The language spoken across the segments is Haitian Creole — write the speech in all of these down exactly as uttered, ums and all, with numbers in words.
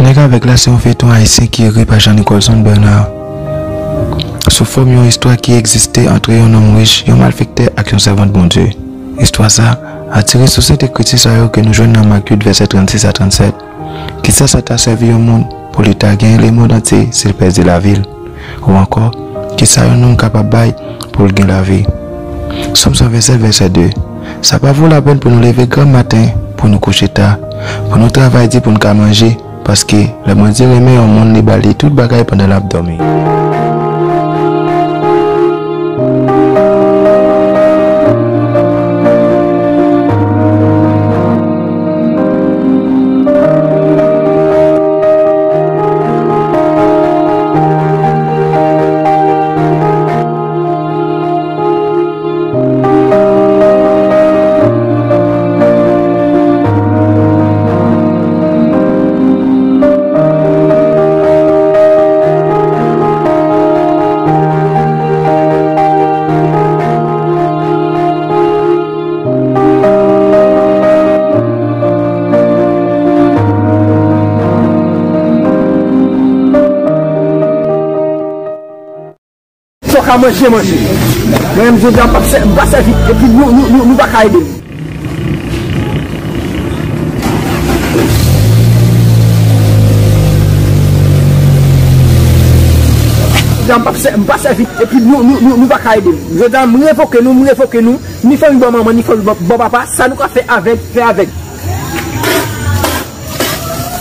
Nèg avèg la se yon feyton ayisyen ki ekri pa Jean Nicholson Bernard, sou fòm yon istwa ki egziste ant yon nonm rich, yon malfektè ak yon sèvant Bondye. Istwa sa a tire sous sent ekriti sa yo ke nou jwenn nan Mak uit vèsè trannsis a trannsèt. Kisa sa ta sèvi yon moun pou li ta genyen lemonn antye si l pèdi lavi l? Ou ankò, kisa yon nonm kapab bay pou l gen lavi? Sòm san vennsenk vèsè de. Sa pa vo lapèn pou nou leve granm maten, pou nou kouche ta, pou nou travay di pou n ka manje, paske lè Bondye renmen yon moun, li ba li tout bagay pandan l ap dòmi. Sa w ka manje, manje. Mwen menm, jodi a, m p ap sè-, m pa sèvi, epi nou, nou, nou, nou pa ka ede m. Jodi a, m p ap sè-, m pa sèvi, epi nou, nou, nou, nou pa ka ede m. Jodi a, m revoke nou, m revoke nou. Ni fanmi bò manman, ni fanmi bò, bò papa, sa nou ka fè avèg, fè avèg.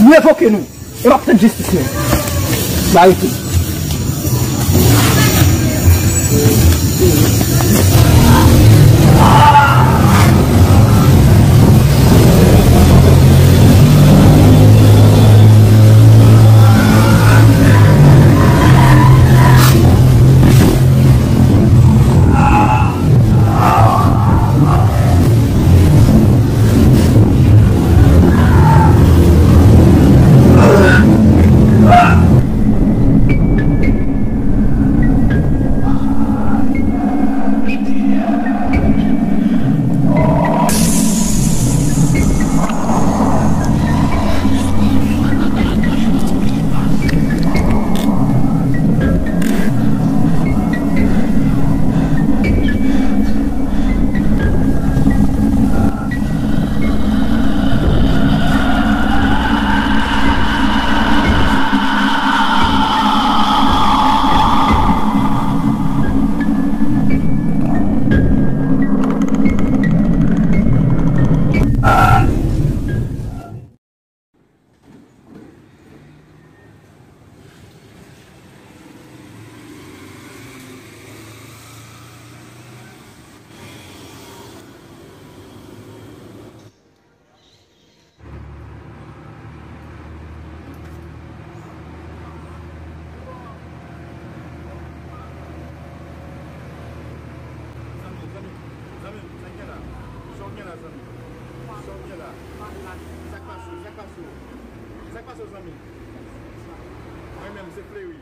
M revoke nou. E m ap tann jistis mwen. M arete. Zanmi, zanmi, zanmi, sa k gen la? Sa w gen la, zanmi? Sa w gen la? Sa k pase w? Sa k pase w? Sa k pase w, zanmi? Mwen menm, se Fleri.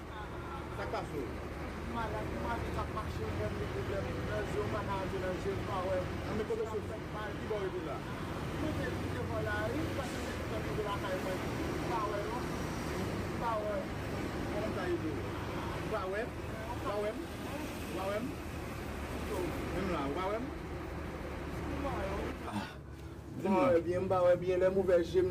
Sa k pase w? M malad, m malad, m ap mache, m wè m gen pwoblèm nan je, m pa ka rache nan je, m pa wè. Anben kote w soti? Ki bò w rete la? Mwen te, mwen te bò lari, paske se tout tan m rive lakay mwen. M pa wè non. M pa wè. Kòman m ta ede w? Ou pa wè m? Ou pa wè m? Ou pa wè m? Menm la, ou pa wè m? M pa wè w. M pa wè byen, m pa wè byen. Lè m ouvè je m,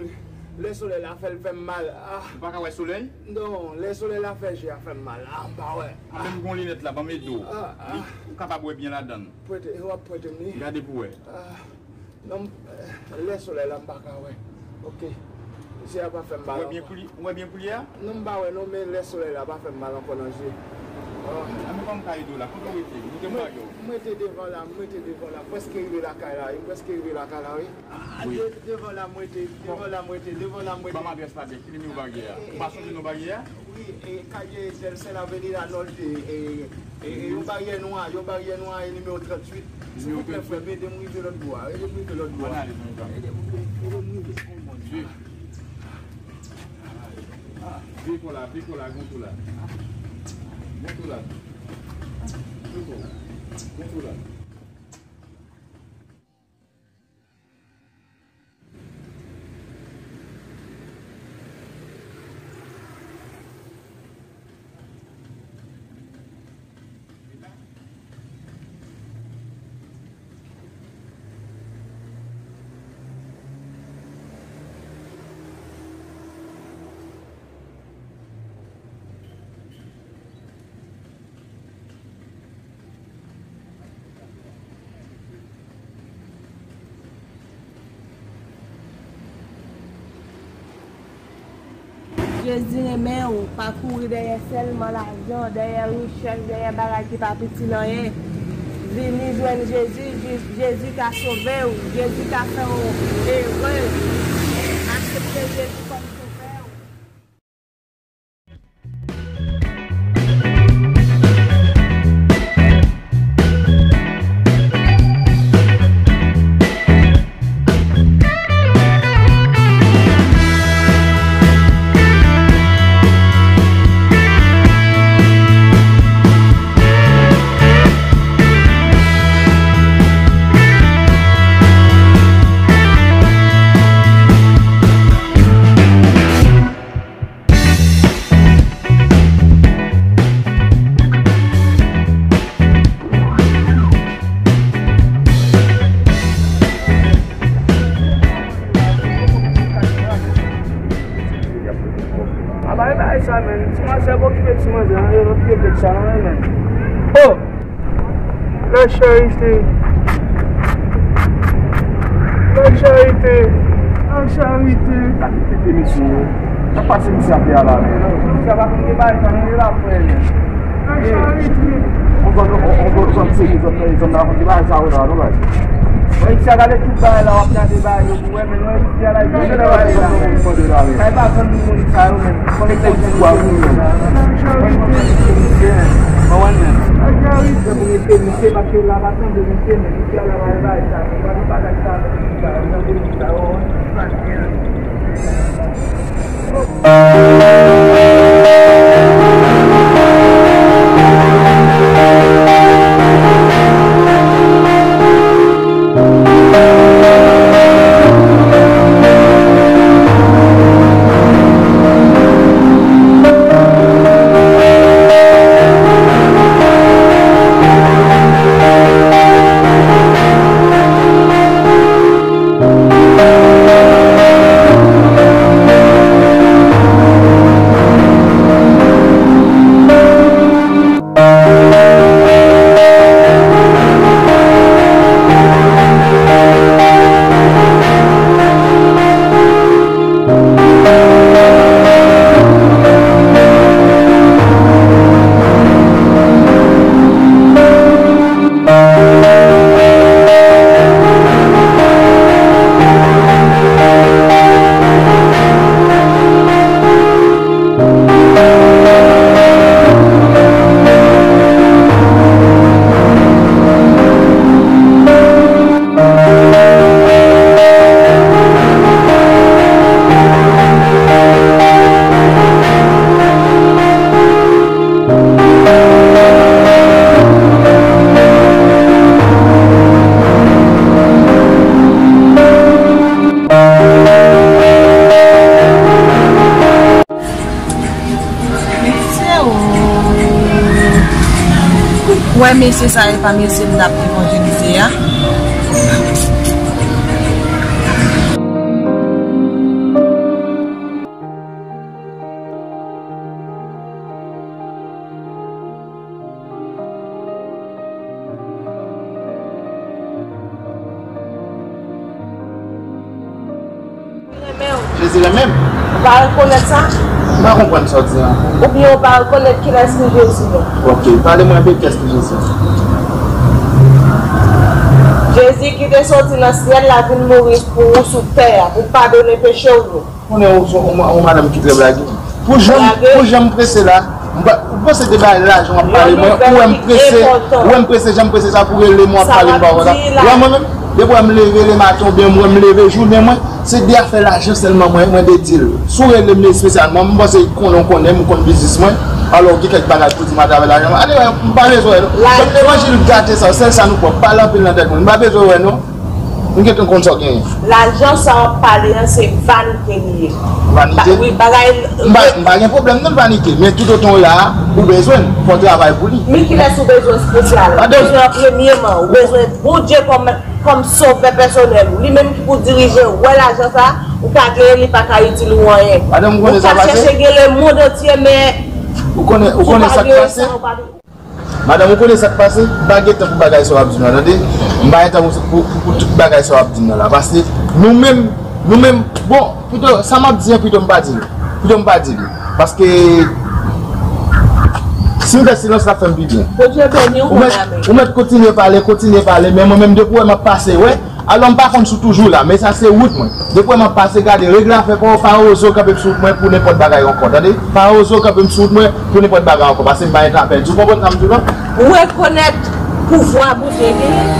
lè solèy la fè l fè m mal. Ah. Ou pa ka wè solèy? Non, lè solèy la fè je a fè m mal. Ah, m pa wè. Anben m gen yon linèt la, ban m ede w. Ah, ah. Li, ou kapab wè byen ladan l. Prete, w ap prete m li? Gade pou w wè. Ah. Non, m, lè solèy la, m pa ka wè. Ok. Je a pa fè m mal ankò. Ou wè byen koulye, ou wè byen koulye a? Non, m pa wè non, men lè solèy la pa fè m mal ankò nan je. Ann, kòman ka ede w la? Kote w rete? Moute m bagay ou. M rete devan la, m rete devan la. Prèske rive lakay la, wi. M prèske rive lakay la, wi. Ah, de-, devan la, m rete, devan la, m rete, devan la, m rete. Ban m adrès la byen. Ki nimewo baryè a? Ou pa sonje non baryè a? Wi, e, Calle del Cel Avenida Norte, e, e, e, yon baryè nwa, yon baryè nwa, e nimewo tranntuit. Silvouplè, frè m, ede m rive lòt bò a, ede m rive lòt bò a. Ede m rive, ede m rive. Vye kò la, vye kò la, gon tou la. Gon tou la. Vye kò la. Gon tou la. Jezi renmen w, pa kouri dèyè sèlman lajan, dèyè richès, dèyè bagay ki pa itil anyen. Vini jwenn Jezi, Jezi, Jezi ka sove w, Jezi ka fè w ere. Aksepte Jezi kòm sovè w. A bay bay sa, menn. Ti manzè pa okipe ti manzè, an, yo pa okipe sa, non, menn. Oh! La charité. La charité. La charité. Gade tete mesye yo. Sa k pase misye ap fè a la menm? Misye pa konn gen bagay sa, non, li la frè, menn. La charité. On va, on va, on va, on va essayer, on va, on va, on va, on va, on va. Misye gade tout bagay la, w ap gade bagay yo pou wè, men non, misye la, misye la, misye la. Sa e pa granmoun sa yo, menn. Konn se ti bwa pou yo. Konn se ti bwa pou yo. Konprann, menn. Misye pou misye, misye pa ke la pa tande misye, men misye la pa bay sa. Pa nou pa gade sa, men misye la, misye la, oh. Mesye, o. Ou wè mesye sa, e pa mesye m t ap evanjelize a? Jezi renmen m. Ou pa rekonèt sa? M Pa konprann sa w di an. Oubyen ou pa rekonèt kilès ki Jezi, non? Ok, pale mwen de kiyès ki Jezi. Jezi ki te soti nan syèl la vin mouri pou ou sou tè a, pou padone peche w yo. Konnen ou se yon, yon, yon madanm ki trè blage. Pou jan, pou jan m prese la, m pa, ou panse de bagay lajan w ap pale mwen, ou wè m prese, ou wè m prese, jan m prese sa pou rele mwen w ap pale m pa konsa. Ou wè mwen menm, depi w wè m leve lematen oubyen m wè m leve jounen mwen, se de afè lajan sèlman mwen, mwen de di l. Si w rele m espesyalman, m panse konnen w konnen m, ou konn biznis mwen, alò w gen kèk bagay pou di m atravè lajan. Anyway, m pa bezwen wè non. Bann levanjil gate sa yo, sèl sa nou pran, pale anpil nan tèt moun. M pa bezwen wè non. M gentan konn sa w genyen. Lajan sa w ap pale an, se vanite li ye. Vanite? Wi, bagay. M pa, m pa gen pwoblèm non, vanite. Men toutotan w la a, ou bezwen l, fò w travay pou li. Men kilès ou bezwen espesyal? Ou bezwen an premyeman, ou bezwen Bondye kòm, kòm sovè pèsonèl ou. Li menm ki pou dirije w. Wè lajan sa, ou ka genyen, li pa ka itil ou anyen. Madanm, ou konnen sa pase? Ou ka chèche gen lemonn antye, men ou konnen, ou konnen sa k pase? Madanm, ou konnen sa k pase? M pa gen tan pou bagay sa w ap di m nan, tande? M pa gen tan pou, pou, pou, pou tout bagay sa w ap di m nan la. Paske nou menm, nou menm, bon, pito, sa m ap di an, pito m pa di l. Pito m pa di l. Paske si m fè silans, l ap fè m pi byen. Bondye beni w, mon ami. Ou mèt, ou mèt kontinye pale, kontinye pale, men mwen menm, depi w wè m ap pase, wè, alò, m pa konn si w toujou la, men sa se wout mwen. Depi w wè m ap pase, gade, regle afè pa w, pa oze w kanpe m sou wout mwen pou nenpòt bagay ankò, tande? Pa oze w kanpe m sou wout mwen pou nenpòt bagay ankò, paske m pa gen tan a pèdi. Ou konprann sa m di w lan? Ou rekonèt pouvwa Bondye genyen?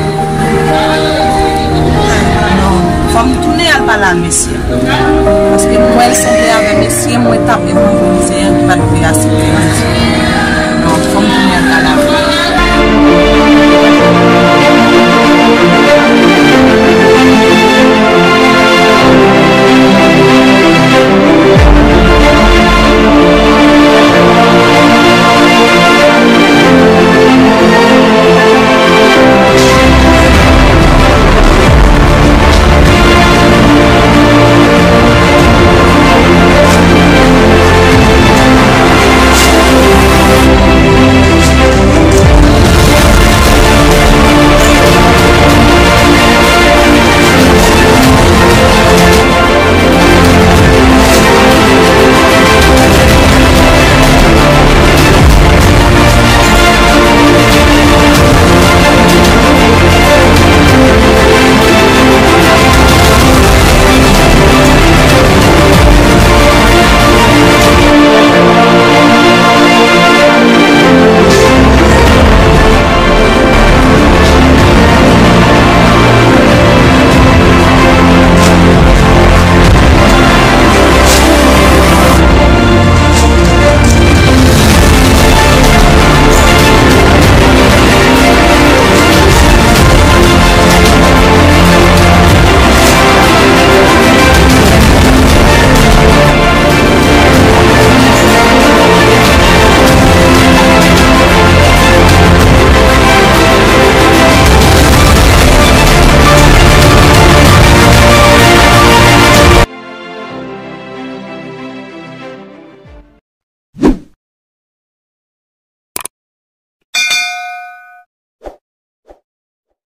Non. Fò m tounen al pale a mesye a. Paske m wè l sanble avè mesye mwen t ap evanjelize an ki pa t vle aksepte Jezi.